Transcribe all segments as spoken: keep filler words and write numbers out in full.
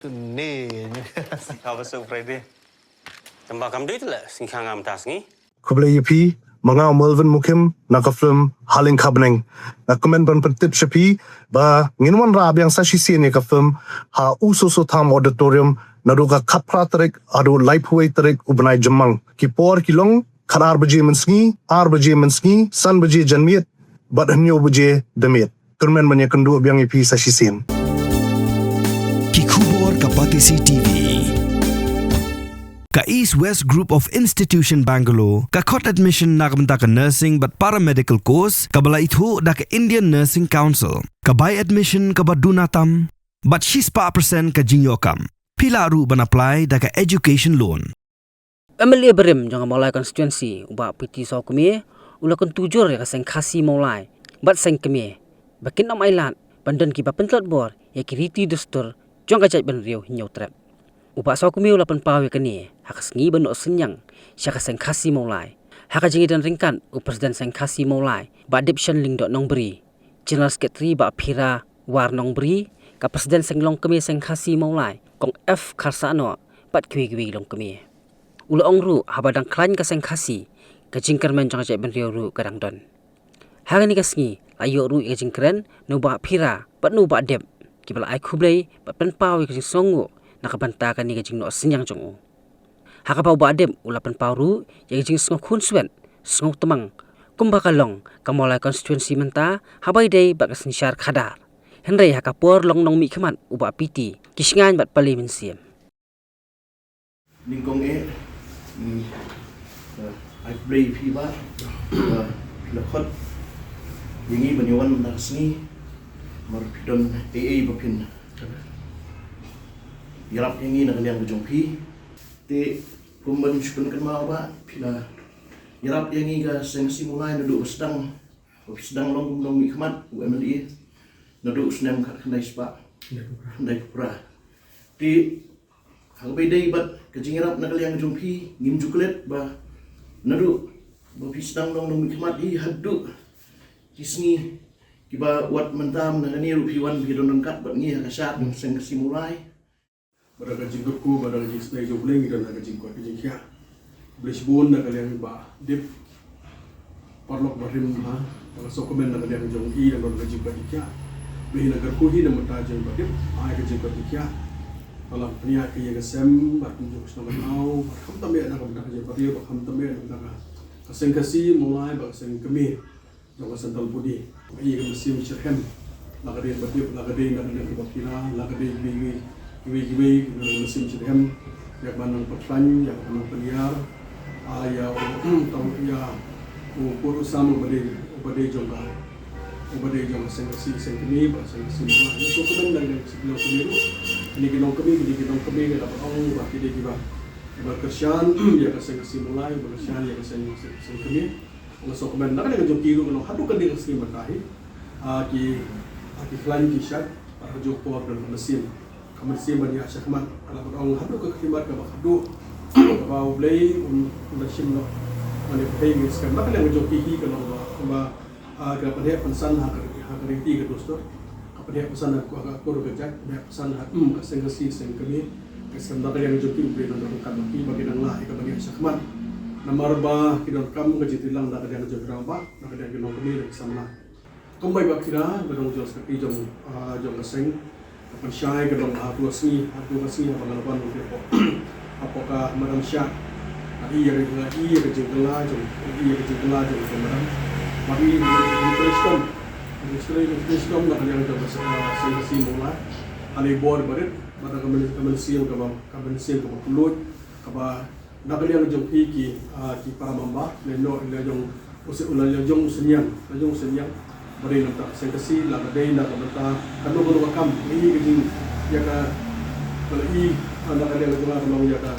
Ni. Kaba suk Friday. Tamba kam dei le sing khang am tas ngi. Khublei ïa phi, ma nga u Melvin Mukim, na ka film Haleng Khabneng. Nga kmen ban pyntip sha phi ba ngin wanrah biang sa shisien ïa ka film ha U Soso Tham Auditorium naduh ka khatphra tarik haduh laiphew wei tarik u bnai Jymmang. Ki por ki long khatar baje mynsngi, ar baje mynsngi, san baje janmiet bad hynñiew baje damiet. Kyrmen ban ïakynduh biang ïa phi sa shisien. Ki khubor ka Batesi TV. Ka East West Group of Institution Bangalore ka khot admission na ka bynta ka nursing bad paramedical course kaba la ithuh da ka Indian Nursing Council. Ka bai admission kaba duna tam bad shispah percent ka jingïoh kam. Phi lah ruh ban apply da ka education loan. MLA barim jong ka Mawlai constituency u Bah P T Sawkmie u la kyntu jur ïa ka seng Khasi Mawlai bad seng kmie ba kin ym ailad ban don kiba pyntlot bor ïa ki riti dustur jong ka jaitbynriew Hynñiewtrep. U Bah Sawkmie u la pynpaw ïa kane ha ka sngi ban noh synñiang sha ka seng Khasi Mawlai ha ka jingïadon ryngkat u President seng Khasi Mawlai Bah Dipshan Lyngdoh Nongbri, General Secretary Bah Phira War Nongbri, ka President seng longkmie seng Khasi Mawlai Kong F Kharsahnoh bad kiwei kiwei longkmie. U la ong ruh haba dang khlaiñ ka seng Khasi ka jingkyrmen jong ka jaitbynriew ruh ka dang don. Ha kane ka sngi la ïoh ruh ïa ka jingkren na u Bah Phira bad na u Bah Dip kiba la ai khublei bad pynpaw ïa ka jingsngewnguh na ka bynta kane ka jingnoh synñiang jong u. Ha kaba u Bah Dip u la pynpaw ruh ïa ka jingsngew khunswet sngewtmang kumba ka long ka Mawlai constituency mynta ha ba ïadei bad ka synshar khadar. Hynrei ha ka por long nongmihkhmat u Bah P T ki shngaiñ bad pale mynsiem. Nyngkong eh, mm, eh, ai khublei ïa phi Bah, ba phi la khot ïa ngi ban ïa wan na ka sngi, namar phi don ei ei ba phin ïarap ïa ngi na ka liang ka jong phi. Te kum ban shu pynkynmaw Bah, phi la ïarap ïa ngi ka seng Khasi Mawlai naduh ba sdang, ba phi sdang long kum nongmihkhmat u MLA naduh u snem khatkhyndai spah khyndaiphew phra. Te ha kaba ïadei bad ka jingïarap na ka liang jong phi, ngim ju klet ba naduh ba phi sdang long nongmihkhmat hi haduh ki sngi kiba wat mynta mynta kane ruh phi wan phi don ryngkat bad ngi ha ka shad jong seng Khasi Mawlai. Bad da ka jingkyrkhu bad da ka jingsnei jong U Blei ngi don ha ka jingkoit ka jingkhiah. Khublei shibun na ka liang Bah Dip, paralok barim ha, ba ka sngewkmen na ka liang jong i dang don ka jingkoit jingkhiah. Ba hi na kyrkhu hi na ka bynta jong Bah Dip, ai ka jingkoit jingkhiah. Ba la pynïaid ka ïing ka sem bad kumjuh ka shnong ka thaw, bad khamtam eh na ka bynta ka jaitbynriew, bad khamtam eh na ka bynta ka seng Khasi Mawlai bad ka seng kmie jong ka Central Body. Ba i ka mynsiem shitrhem, la ka dei Bah Dip, la ka dei na ka liang Bah Phira, la ka dei kiwei kiwei kiwei, na ka mynsiem shitrhem ïa ka ban nang pynkhlaiñ, ïa ka ban nang pynïar, ah, ïa u, tang ïa u pud u sam uba dei, uba dei jong ka, uba dei jong ka seng Khasi seng kmie bad seng Khasi Mawlai. Nga sngewkmen na ka liang ka seng kmie ruh, kine ki nongkmie, kine ki nongkmie nga da ban ong ba ki dei kiba, kiba kyrshan ïa ka seng Khasi Mawlai, kiba kyrshan ïa ka seng, seng, seng kmie. Nga sngewkmen na ka liang jong ki ruh, nga ong haduh kane ka sngi mynta hi, ah, ki, ah, ki khlaiñ ki shait, bad ha kajuh ka por don ka mynsiem, ka mynsiem ban ïaid shakhmat. Nga la ban ong haduh ka khlieh mat kaba khatduh kaba U Blei un, un da shim noh. Mane pyrthei ngi skhem na ka liang jong ki hi ka long ba, ba, ah, ka pynheh pynsan ha ka, ha ka riti ka dustur. Ka pynheh pynsan ha ka, ka kur ka jait, pynheh pynsan ha, mm, ka seng Khasi seng kmie. Nga skhem na ka liang jong ki U Blei un da ryngkat bad ki ba ki nang lah ïa ka ban ïaid shakhmat. Namar ba ki donkam ka jingtreilang na ka liang jong ki rangbah, na ka liang ki nongkmie, na ki samla. Kumba i Bah Phira, ka dong jong ka, i jong, ah, jong ka seng, ka pynshai ka dong haduh ka sngi, haduh ka sngi haba nga la wan ruh hapoh, hapoh ka madan shah. Nga i ïa ka, nga i ïa ka jingkylla jong, nga i ïa ka jingkylla jong ka madan. Bad i, i, i, i, i, i, na ka liang jong ka seng, ah, seng Khasi Mawlai. Ka la i bor barit, bad ka myn, ka mynsiem kaba, ka mynsiem kaba kylluid, kaba na ka liang jong phi ki, ah, ki para member, lehnoh la jong u sy-, la jong u synñiang, la jong u synñiang. Ba dei na ka bynta ka seng Khasi, la ka dei na ka bynta kano kano ka kam, ïa ka jing, ïa ka, ba la i, ah, na ka liang jong nga ka long ïa ka,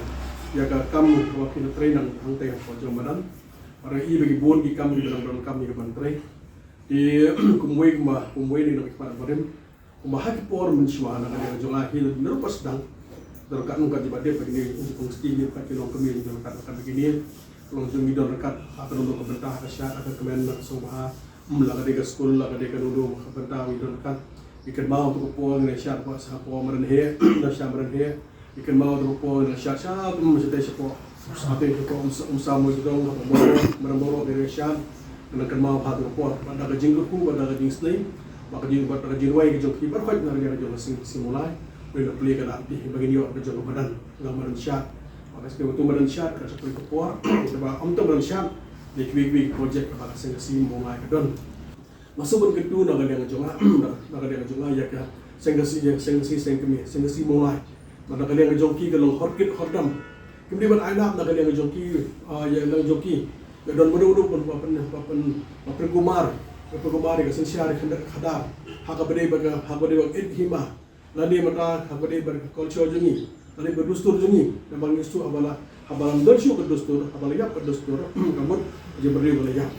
ïa ka kam kaba phin trei nang hangtei hapoh jong madan. Ba la i ba ki bun ki kam kiba dang donkam ïa ka ban trei. Te kumwei kumba, kumwei na ki para barim. Kumba ha ki por mynshuwa na ka liang jong nga hi, naduh ba sdang. Don kat nongkat jingbatai ba kine, jingpang ski, jingpang ki nongkmie, jingpang kat nongkat ba kine. Long jong ngi don kat, ha kano kano ka bynta, ha ka shad, ha ka kmen, ha ka sngewbha. Ym, la ka dei ka skul, la ka dei kano kano ka bynta, ngi don kat. Ngi kynmaw tu ka por ngi la shad hapoh, hapoh Madan Heh, la shad Madan Heh. Ngi kynmaw tu ka por ngi la shad shad, um, shad te shapoh. Shad te shapoh, um, sa, um, sa mo jong, hapoh Mawroh, Madan Mawroh ngi la shad. Ngi la kynmaw ha tu ka por, bad da ka jingkyrkhu, bad da ka jingsnei, bad ka jing, bad da ka jingduwai ka jong ki baroh, na ka liang ka jong ka Seng, Seng Mawlai. Ngi la plie ka dak phi, ba ngin ïoh ka jong ka madan, la madan shad. Bad ka skem tu madan shad, ka shu poi ka por, kaba ym tang madan shad, dei kiwei kiwei project kaba ka Seng Khasi Mawlai ka don. Nga sngewbha kyntu na ka liang jong nga, na, na ka liang jong nga, ïa ka Seng Khasi, ïa Seng Khasi, Seng Kmie, Seng Khasi Mawlai. Bad na ka liang jong ki ka long hor kit hor dam. Kim dei ban ailad na ka liang jong ki, ah, ïa liang jong ki. Ïa don mano mano pyn, pyn, pyn, pyn, pynkumar, pynkumar ïa ka synshar khadar. Ha kaba dei bad ka, ha kaba dei bad ka ïit hima. Lane mynta ha kaba dei bad ka culture jong ngi, lane bad ka dustur jong ngi. Namar ngi shu haba la, haba la ym don shuh ka dustur, haba la ïap ka dustur, ka mut ka jaitbynriew ka la ïap.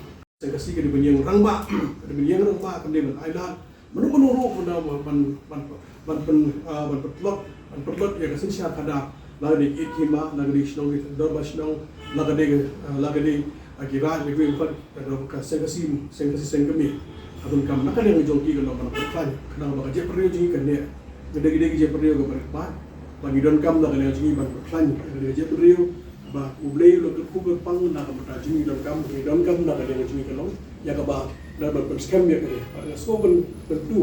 Seng Khasi ka dei ban ïeng rangbah, ka dei ban ïeng rangbah, kam dei ban ailad. Mano mano ruh ban, ban, ban, ban, ban pyn, ah, ban pyntlot, ban pyntlot ïa ka synshar khadar. La ka dei ka ïit hima, la ka dei shnong, ki dorbar shnong, la ka dei, ah, la ka dei, ah, ki raid, la ka dei, Ka dei ka Seng Khasi, Seng Khasi Seng Kmie. Ka donkam na ka liang jong ki ka long ban pyrkhat. Khnang ba ka jaitbynriew jong ngi kan neh. Ka dei, ka dei ka jaitbynriew kaba rit paid. Ba ngi donkam na ka liang jong ngi ban pyrkhat. Ka dei ka jaitbynriew ba U Blei u la kyrkhu kyrpang na ka bynta jong ngi, donkam, ngi donkam na ka liang jong ngi ka long ïa kaba, na ban pynskhem ïa ka dei. Bad nga sngewbha ban pyntu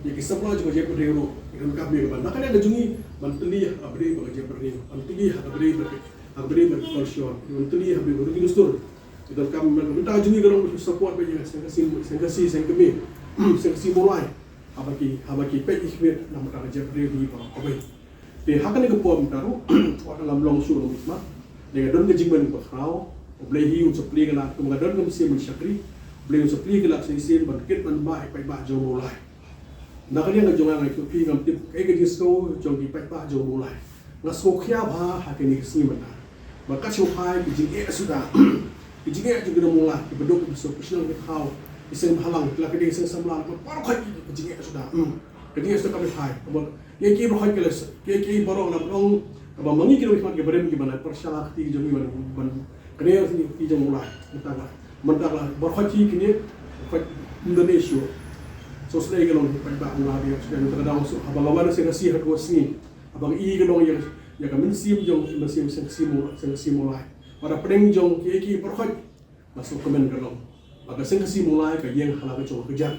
ïa ki samla jong ka jaitbynriew ruh. Ngi donkam ïa kaba na ka liang jong ngi ban tylli ha ka briew bad ka jaitbynriew. Ban tylli ha ka briew bad ka, ha ka briew bad ka culture. Ban tylli ha ka briew bad ka dustur. Ki donkam na ka bynta jong ngi ka long ban support beit ïa Seng Khasi, Seng Khasi, Seng Kmie, Seng Khasi Mawlai. Haba ki, haba ki peit ki khmih na ka bynta ka jaitbynriew jong ngi baroh kawei. Te ha kane ka por mynta ruh, wat la ngam long shuh, long mih khmat. Te nga don ka jingmut ba khraw, U Blei hi un sa plie ka lad, kum nga don ka mynsiem ban shakri, U Blei un sa plie ka lad shisien ban kit ban bah ïa ki paidbah jong u Mawlai. Na ka liang ka jong nga, nga ïathuh ïa phi, ngam tip kaei ka jingsngew jong ki paidbah jong u Mawlai. Nga sngewkhia bha ha kine ki sngi mynta. Ba kat shong phai ki jingeh suda. Ki jingeh jong ki nong Mawlai, kiba duk, kiba suk, ki shnong ki thaw, ki seng bhalang, ki la ki dei ki seng samla, ba baroh khoit ki jingeh suda. Hmm. Ki jingeh suda ka phai. Ba ki, ki baroh khoit ki la, ki, ki baroh la ong, kaba ma ngi ki nongmihkhmat kiba rim, kiba la pyrshah kti ki jong ngi ban, ban kane ki jong u Mawlai. Mynta ka, mynta ka baroh khoit ki kine, khoit ym don issue. So sdei ka long ki paidbah Mawlai, ïa, ïa, mynta ka daw suk, haba la wan Seng Khasi ha ka sngi. Haba ngi i ka long ïa, ïa ka mynsiem jong, mynsiem Seng Khasi Maw-, Seng Khasi Mawlai. Bad hapdeng jong ki, ki baroh khoit, la sngewkmen ka long ba ka Seng Khasi Mawlai ka ïeng ha la ka jong ka kjat.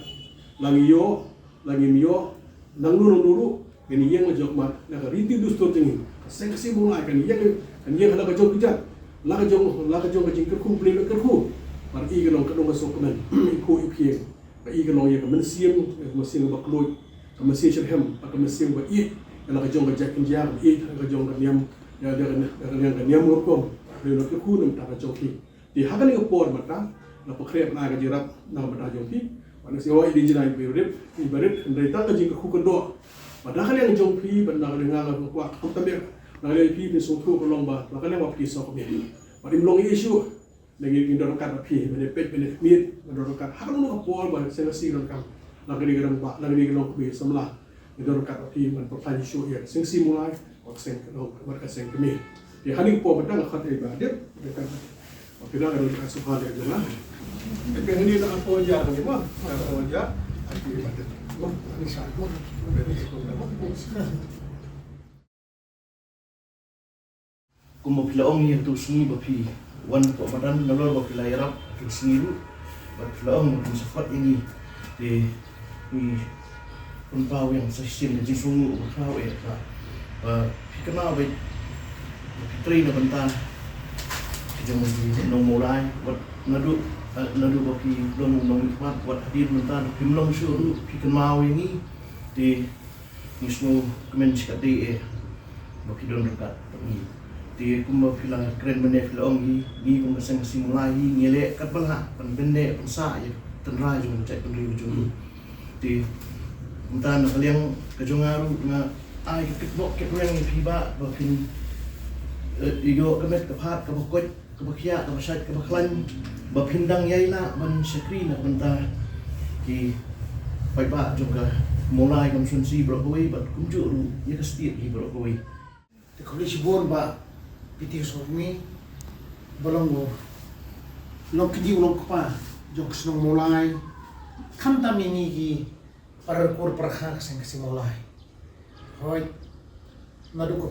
La ngi ïoh, la ngim ïoh, nangno nangno ruh, kan ïeng la jong khmat na ka riti dustur jong ngi. Ka Seng Khasi Mawlai kan ïeng, kan ïeng ha la ka jong ka kjat. La ka jong, la ka jong ka jingkyrkhu, Blei ba kyrkhu. Bad i ka long ka dong ka sngewkmen, i phuh i phieng. Ba i ka long ïa ka mynsiem, ïa ka mynsiem ba khlur, ka mynsiem shitrhem, ba ka mynsiem ba ïeit, ïa la ka jong ka jait kynja, ba ïeit, ïa la ka jong ka niam, ïa, ïa ka, ïa ka niam, ïa ka niam rukom, Blei ba kyrkhu na ka bynta ka jong ki. Te ha kane ka por mynta, nga pynkhreh ban ai ka jingïarap na ka bynta jong phi. Bad nga sngew ïa i Engineer Ibarit, Ibarit, hynrei tang ka jingkyrkhu kyrdoh. Bad na ka liang jong phi, bad na ka liang nga, nga kwah khamtam ïa, na ka liang phi, phin sngewthuh ka long ba, na ka liang ba phi sngewkmen. Bad im long issue, ngi, ngi don ryngkat bad phi, ban ïa peit, ban ïa khmih, ngi don ryngkat. Ha kano kano ka por ba Seng Khasi donkam, na ka liang ka rangbah, na ka liang ka nongkmie samla. Ngi don ryngkat bad phi ban pyrshang shuh ïa ka Seng Khasi Mawlai, bad ka Seng, bad ka Seng Kmie. Te ha kane ka por mynta nga khot ïa i Bah Dip, ïa ka, bad phi la ka don ka sngewbha ïa jong nga. Te hangne na ka por ïa ka, ma, ka por ïa, ïa i Bah Dip. Ma, ni sa, ma. Kumba phi la ong ïa kato ka sngi ba phi wan hapoh madan, nalor ba phi la ïarap ha kato ka sngi ruh, bad phi la ong ba phin sa khot ïa ngi. Te ngi pynpaw ïa nga sa shisien ka jingsngewnguh ba khraw eh ba, ba phi kynmaw beit, ba phi trei na bynta ka jong ngi nong Mawlai, wat naduh, eh, naduh ba phi long nongmihkhmat, wat hadien mynta ba phim long shuh ruh phi kynmaw ïa ngi. Te ngi sngewkmen shikatdei eh ba phi don ryngkat bad ngi. Te kumba phi la kren mynne phi la ong hi, ngi kum ka Seng Khasi Mawlai hi ngi leh katba lah ban pynneh pynsah ïa ka tynrai jong ka jaitbynriew jong ngi. Te mynta na ka liang ka jong nga ruh nga ai ka kitbok kitrwiang ïa phi bah ba phin, eh, ïoh ka met ka phad kaba koit, kaba khiah, kaba shait, kaba khlaiñ, ba phin dang ïai lah ban shakri na ka bynta ki paidbah jong ka Mawlai Constituency baroh kawei bad kumjuh ruh ïa ka state hi baroh kawei. Te khublei shibun Bah P T Sawkmie, ba long u, long kñi u long kpa jong ka shnong Mawlai. Khamtam ïa ngi ki Para kur para kha ka seng ka seng Mawlai. Hoi. Naduh ka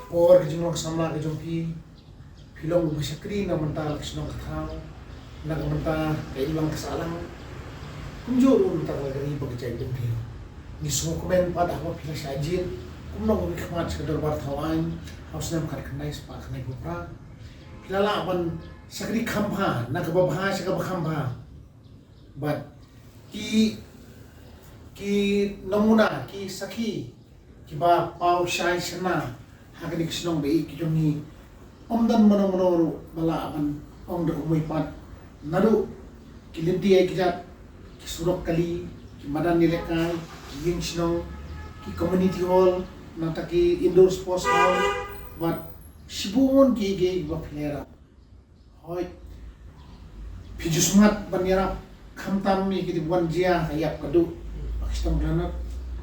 por ka jinglong samla ka jong phi, phi long u ba shakri na ka bynta la ka shnong ka thaw, na ka bynta ka imlang ka sahlang. Kumjuh ruh na ka bynta ka ri bad ka jaitbynriew. Ngi sngewkmen pat haba phi la shah jied kum u nongmihkhmat sha ka dorbar thaw aiñ ha u snem khatkhyndai spah khyndaiphew phra. Phi la lah ban shakri kham bha, na kaba bha sha kaba kham bha. Bad ki, ki namuna, ki sakhi kiba paw shai shana ha kane ka shnong ba ïeit ka jong ngi, ym don mano mano ruh ba lah ban ong da kumwei pat. Naduh ki lynti ïaid kjat, ki surok kali, ki madan ïalehkai, ki ïing shnong, ki community hall, nangta ki indoor sports hall, bad shibun kiei kiei kiba phi la ïarap. Hoi. Phi ju smat ban ïarap, khamtam ïa ki dei ban jia ka ïap ka duh. Ba ki stom granat.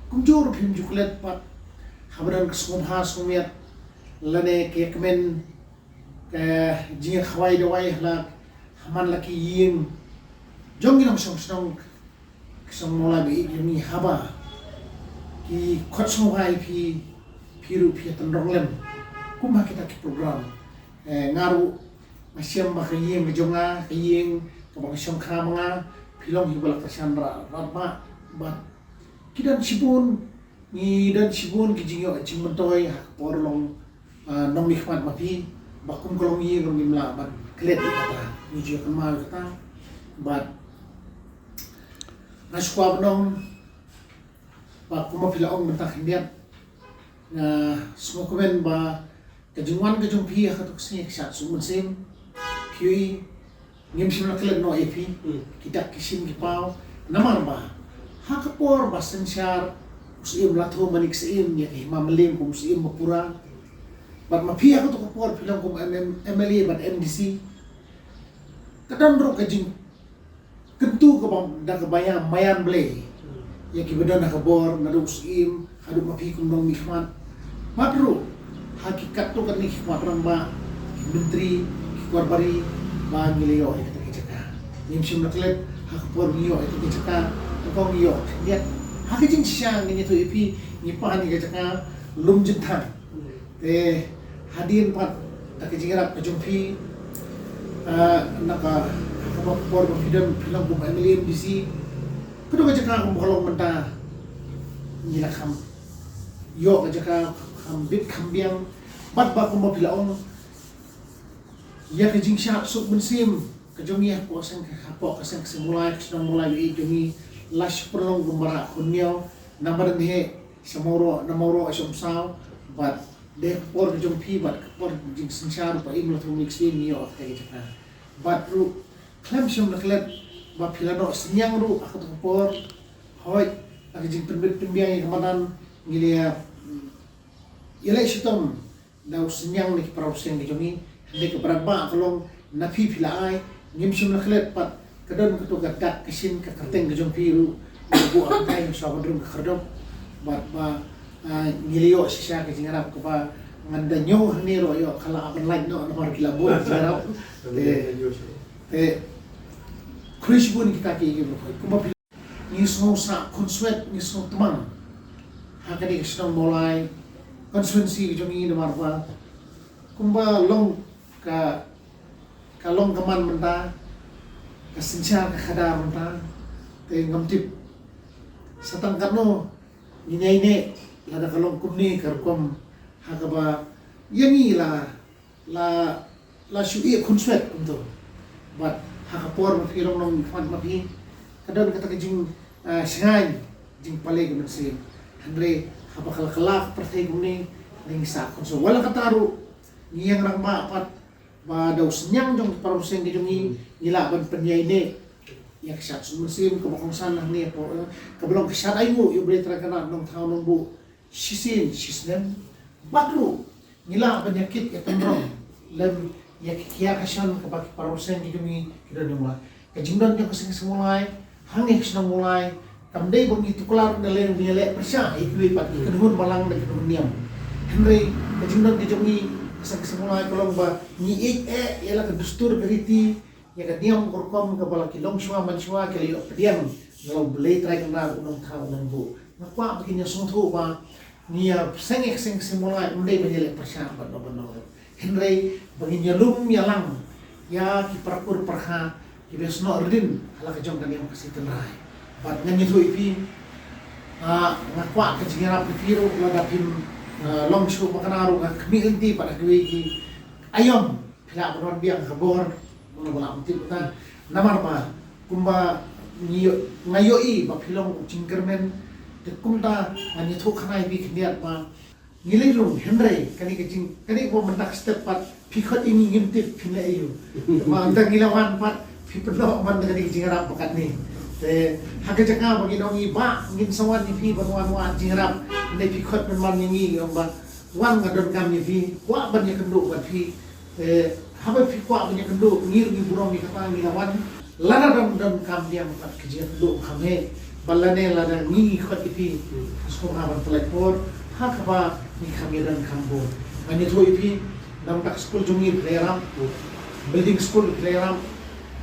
Kumjuh ruh phim ju klet pat haba don ka sngewbha sngewmiat lane ka ïakmen, ka jingïakhawai dawai ha la, ha man la ki ïing jong ki nongshong shnong, ki shnong Mawlai ba ïeit jong ngi, haba ki khot sngewbha ïa phi, phi ruh phi ïa tynrong lem kum ha kita ki program. Eh, nga ruh nga shem ba ka ïing ka jong nga, ka ïing kaba nga shongkha ma nga, phi long hi ba la kyrshan ra, radbah, bad ki don shibun, ngi don shibun ki jingïoh jingmyntoi ha ka por long, ah, nongmihkhmat ma phi, ba kum ka longïing ruh ngim lah ban klet ïa kata, ngi ju ïa kynmaw ïa kata. Bad nga shu kwah ban ong ba kumba phi la ong mynta khyndiat, nga sngewkmen ba ka jingwan ka jong phi ha kato ka sngi ka shad suk mynsiem. Phi, ngim shym la klet noh ïa phi. Hmm. Ki dak ki shin ki paw. Namar ba ha ka por ba synshar u Syiem Lathuh Manik Syiem ïa ka Hima Mylliem kum u Syiem ba pura, bad ma phi ha kato ka por phi long kum M-, M-, M L A bad M D C, ka don ruh ka jing kyntu kaba da kaba ïa maïan Blei ïa kiba don ha ka bor, naduh u Syiem haduh ma phi kum u nongmihkhmat. Bad ruh ha ki katto katne ki khmat rangbah, ki myntri, ki korbari, ba ngi la ïoh ïa kata ka jaka. Ngim shym la klet ha ka por ngi ïoh ïa kata ka jaka, ha ka por ngi ïoh khyndiat. Ha ka jingshisha ngin ïathuh ïa phi, ngi pan ïa ka jaka Lumjynthang. Te hadien pat da ka jingïarap ka jong phi, ah, na ka, ha kaba ka por ba phi don phi long kum M L A M D C, kato ka jaka kumba ka long mynta ngi la kham ïoh ka jaka kham bit kham biang. Bad ba kumba phi la ong, ïa ka jingshad suk mynsiem ka jong ngi hapoh seng, hapoh ka seng ka seng Mawlai, ka shnong Mawlai ba ïeit jong ngi, la shu pynlong kumba rah khun niaw, na Madan Heh sha Mawroh, na Mawroh sha Umsaw, bad dei ka por ka jong phi bad ka por jingsynshar u Syiem Lathuh Manik Syiem ngi ïoh ha kata ka jaka. Bad ruh khlem shym la klet ba phi la noh synñiang ruh ha kato ka por. Hooid, ha ka jingpynbit pynbiang ïa ka madan ngi la ïa, mm, ïaleh shitom da u synñiang na ki para rynsiang ki jong ngi, hynrei kaba radbah ka long na phi phi la ai, ngim shym la klet pat, ka don kato ka dak ka shin ka kyrteng ka jong phi ruh, ka buh ha ka tai, shuwa ban rung ka khyrdop, bad ba, ah, ngi la ïoh shisha ka jingïarap kaba ngan da ñiew hangne ruh ïoh ka la ban lait noh namar ki la buh ka jingïarap. Te, te, khublei shibun kita ki, ki, kumba phi Ngi sngew sah khunswet, ngi sngew tmang ha kane ka shnong Mawlai constituency ka jong ngi namar ba kumba long ka, ka long ka man mynta, ka synshar ka khadar mynta, te ngam tip sa tang katno ngin ïai neh lada ka long kumne ka rukom ha kaba ïa ngi la la, la shu ïeh khunswet kumto. Bad ha ka por ba phi long nongmihkhmat ma phi, ka don kata ka jing, ah, shngaiñ, jingpalei ka mynsiem. Hynrei haba ka la kylla ka pyrthei kumne, ngi sah khunswet. Wat la katta ruh, ngi ïeng rangbah pat ba da u synñiang jong ki para rynsiang ki jong ngi, ngi lah ban pynïaineh ïa ka shad suk mynsiem kaba kongsan hangne hapoh, eh, kaba long ka shad ainguh ïa U Blei Trai Kynrad Nongthaw Nongbuh shisien shisnem. Bad ruh ngi lah ban ïakit ïatynrong lem ïa ki kiar ka shon kaba ki para rynsiang ki jong ngi ki don ïa u Mawlai. Ka jingdon jong ka seng ka seng Mawlai hangne ka shnong Mawlai kam dei ba ngi tuklar da leh, ngi leh pyrshah ïa kiwei pat, ki kynhun balang da ki kynhun niam. Hynrei ka jingdon ka jong ngi ka seng ka seng Mawlai ka long ba ngi ïeit eh ïa la ka dustur ka riti, ïa ka niam ka rukom kaba la ki longshuwa manshuwa ki la ïoh pdiang Nga long Blei Trai Kynrad u nongthaw u nongbuh. Nga kwah ba kin ïa sngewthuh ba ngi ïa seng ek seng seng molai ym dei ban ïa leh pyrshah bad no bad no. Hynrei ba ngin ïa lum ïa lang ïa ki parpur parkha kiba snoh rdin ha la ka jong ka niam ka sitynrai. Bad ngan ïathuh ïa phi, ah, nga kwah ka jingïarap ïa phi ruh lada phim, ah, long shuh ba kane ruh nga khmih lynti pat ha kiwei ki aïom. Phi lah ban wan biang ha ka bor, mano ba lah ban tip ta. Namar ba kumba ngi ïoh, nga ïohi ba phi long u jingkyrmen. Te kumta ngan ïathuh khana ïa phi khyndiat ba ngi leit rung, hynrei kane ka jing, kane ka bym mynta ka step pat phi khot ïa ngi ngim tip phin leh aïu. Te ma mynta ngi la wan pat phi pyndonkam man kane ka jingïarap ba katne. Te ha ka jaka ba ngin ong ïa ba ngin sa wan ïa phi ban wan wad jingïarap, hynrei phi khot pynban ïa ngi ong ba wan nga donkam ïa phi, kwah ban ïakynduh bad phi. Te haba phi kwah ban ïakynduh, ngi ruh ngi burom ïa kata, ngi la wan. Lada don, donkam biang pat ka jingïakynduh kham heh, bad lane lada ngi ngi khot ïa phi, sngewbha ban pynlait por ha kaba ngi kham ïa donkam bun. Ngan ïathuh ïa phi, na bynta ka skul jong ngi phi la ïarap, building skul phi la ïarap,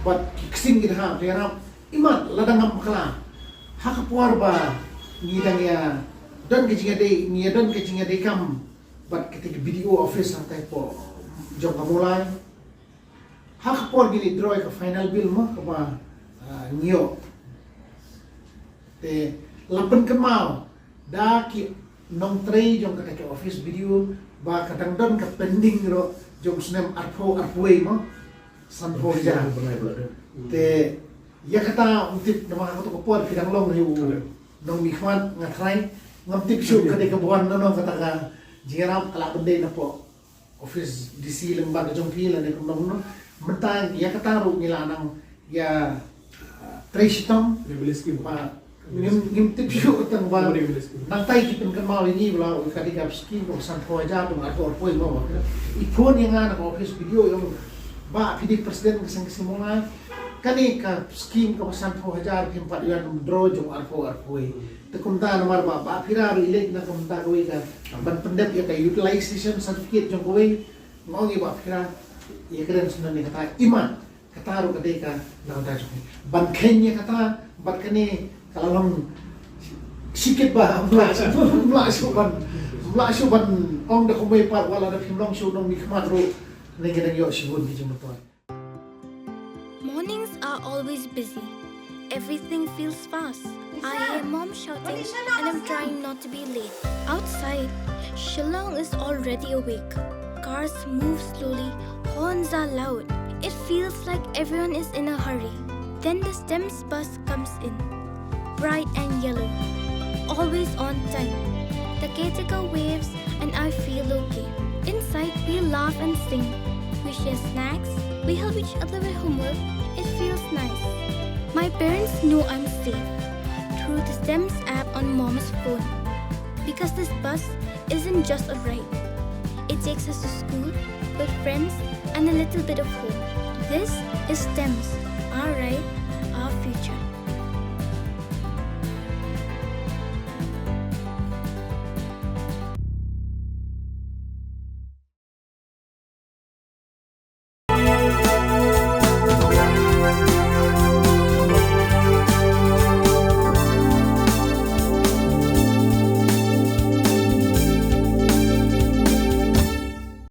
bad ki ksing ki dha phi la ïarap. Imat lada ngam bakla, ha ka por ba ngi dang ïa don ka jingïadei, ngi ïa don ka jingïadei kam bad kata ka B D O office hangtai hapoh jong ka Mawlai. Ha ka por ngi leit draw ïa ka final bill mo kaba, ah, ngi ïoh. Te la pynkynmaw da ki nongtrei jong kata ka office B D O ba ka dang don ka pending ruh jong u snem arphew arphew wei mo. Sanphew hajar. Te ïa kata ym tip namar ha kato ka por phi dang long hi u nongmihkhmat, nga tharai ngam tip shuh ka dei kaba wan na nong kata ka jingïarap, ka lah ban dei napoh office D C lyngba ka jong phi lane kumno kumno. Mynta ïa kata ruh ngi la nang ïa, ah, trei shitom. Ba ngim, ngim tip shuh tang ba nangta ki pynkynmaw ïa ngi ba la ka dei ka skim kaba sanphew hajar tang arphew arphew mo ba. I phone ïa nga na ka office B D O ïa nga ba phi dei president ka seng ka seng Mawlai. Kane ka skim kaba sanphew hajar phim pat ïoh ban draw jong arphew arphew. Te kumta namar ba Bah Phira ruh i leit na kumta kawei ka ban pyndep ïa ka utilization certificate jong kawei. Nga ong ïa Bah Phira ïa kren sngewbha ïa kata, imat kata ruh ka dei ka nangta jong ngi ban kheiñ ïa kata. Bad kane ka la long shikit ba ym lah shuh, ym lah shuh ban, ym lah shuh ban ong da kumwei pat, wat la da phim long shuh nongmihkhmat ruh, ngi dang ïoh shibun ki jingmyntoi. Mornings are always busy. Everything feels fast. I hear mom shouting and I'm trying not to be late. Outside, Shillong is already awake. Cars move slowly, horns are loud. It feels like everyone is in a hurry. Then the STEMS bus comes in. Bright and yellow. Always on time. The caretaker waves and I feel okay. Inside, we laugh and sing. We share snacks. We help each other with homework. It feels nice. My parents know I'm safe through the STEMS app on mom's phone. Because this bus isn't just a ride. It takes us to school, with friends, and a little bit of home. This is STEMS, our ride